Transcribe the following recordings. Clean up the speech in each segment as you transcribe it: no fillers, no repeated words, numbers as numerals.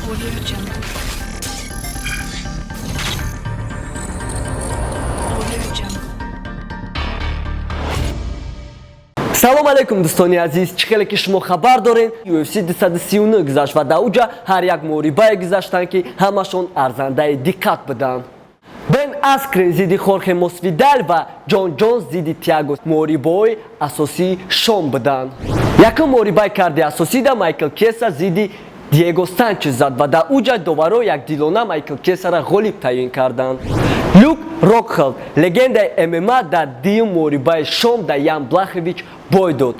Audio Jungle. Audio Jungle. Салом алейкум, дӯстони азиз! Чӣ хеле ки шумо хабар доред, UFC 239 гузашт ва дар уҷа ҳар як муҳорибае гузаштанд, ки ҳамашон арзандаи диққат буданд. Бен Аскрен зидди Хорхе Мосвидал ва Ҷон Ҷонс зидди Тиаго муҳорибаҳои асосии шом буданд. Якум муҳорибаи карди асосида Майкл Кеса зидди Диего Санчес зад ва дар уҷа доваро якдилона Майкл Кесара ғолиб таъин карданд. Люк Рокхелд, легендаи ММА, дар дуюм муҳорибаи шом дар Ян Блахевич бой дод.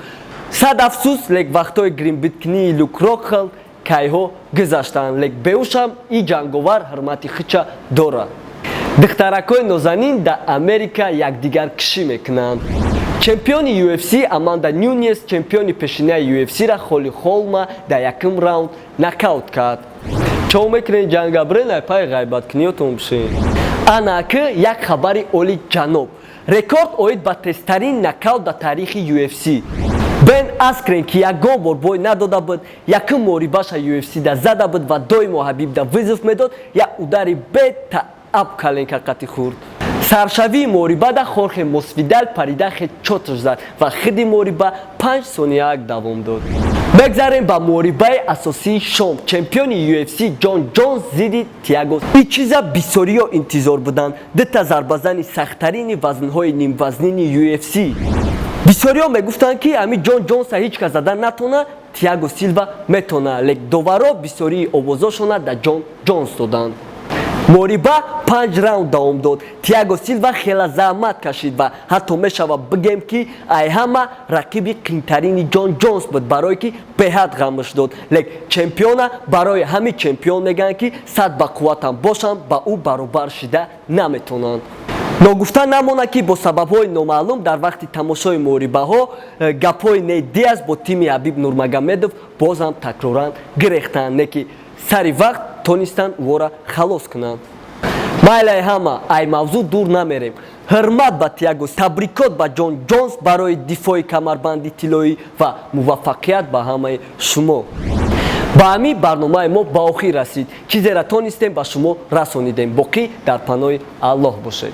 Сад афсӯс, лек вақтҳои гримбиткунии Люк Рокхелд кайҳо гузаштанд, лек беушам и ҷанговар ҳурмати хича дорад. Духтаракҳои нозанин дар Америка якдигаркушӣ мекунанд. Чемпиони UFC Аманда Нюнес чемпиони пешинаи UFC-ра Холи Холма дар якум раунд нокаут кард. Чо мекунед, ҷангабрен айпай ғайбаткуниётон бишед. Анаки як хабари оли ҷаноб: рекорд оид ба тезтарин нокаут дар таърихи UFC. Бен Аскрен, ки ягон бор бой надода буд, якум муҳорибаша UFC да зада буд ва доимо Ҳабибда вызов медод, як удари бетааб коленка қати хӯрд. Саршавии муҳорибада Хорхе Мосвидал парида хедшотш зад ва хиди муҳориба 5 сонияак давом дод. Бигзарем ба муҳорибаи асосии шом: чемпиони UFC Ҷон Ҷонс зидди Тиаго. И чиза бисёриё интизор буданд: дута зарбазани сахттарини вазнҳои нимвазнини UFC. Бисёриҳо мегуфтанд, ки ҳами Ҷон Ҷонса ҳеҷ кас зада натона, Тиаго Силва метона, лек доваро бисёрии овозошона дар Ҷон Ҷонс доданд. Муҳориба панҷ раунд давом дод. Тиаго Силва хела заҳмат кашид ва ҳатто мешавад бигем, ки ай ҳама рақиби қинтарини Ҷон Ҷонс буд, барое ки беҳад ғамш дод. Лек чемпиона барои ҳамин чемпион мегӯянд, ки сад ба қувватам бошам, ба ӯ баробар шида наметонанд. Ногуфта намонад, ки бо сабабҳои номаълум дар вақти тамошои муҳорибаҳо гапҳои Нейт Диас бо тими Ҳабиб Нурмагомедов бозам такроран гирехтанд, не ки сари вақт тонистанд ӯро халос кунанд. Майлай, ҳама ай мавзӯъ дур намерем. Ҳурмат ба Тиаго, табрикот ба Ҷон Ҷонс барои дифои камарбанди тиллоӣ ва муваффақият ба ҳамаи шумо. Ба ҳамин барномаи мо ба охир расид. Чизеро тонистем, ба шумо расонидем. Боқӣ дар паноҳи Аллоҳ бошед.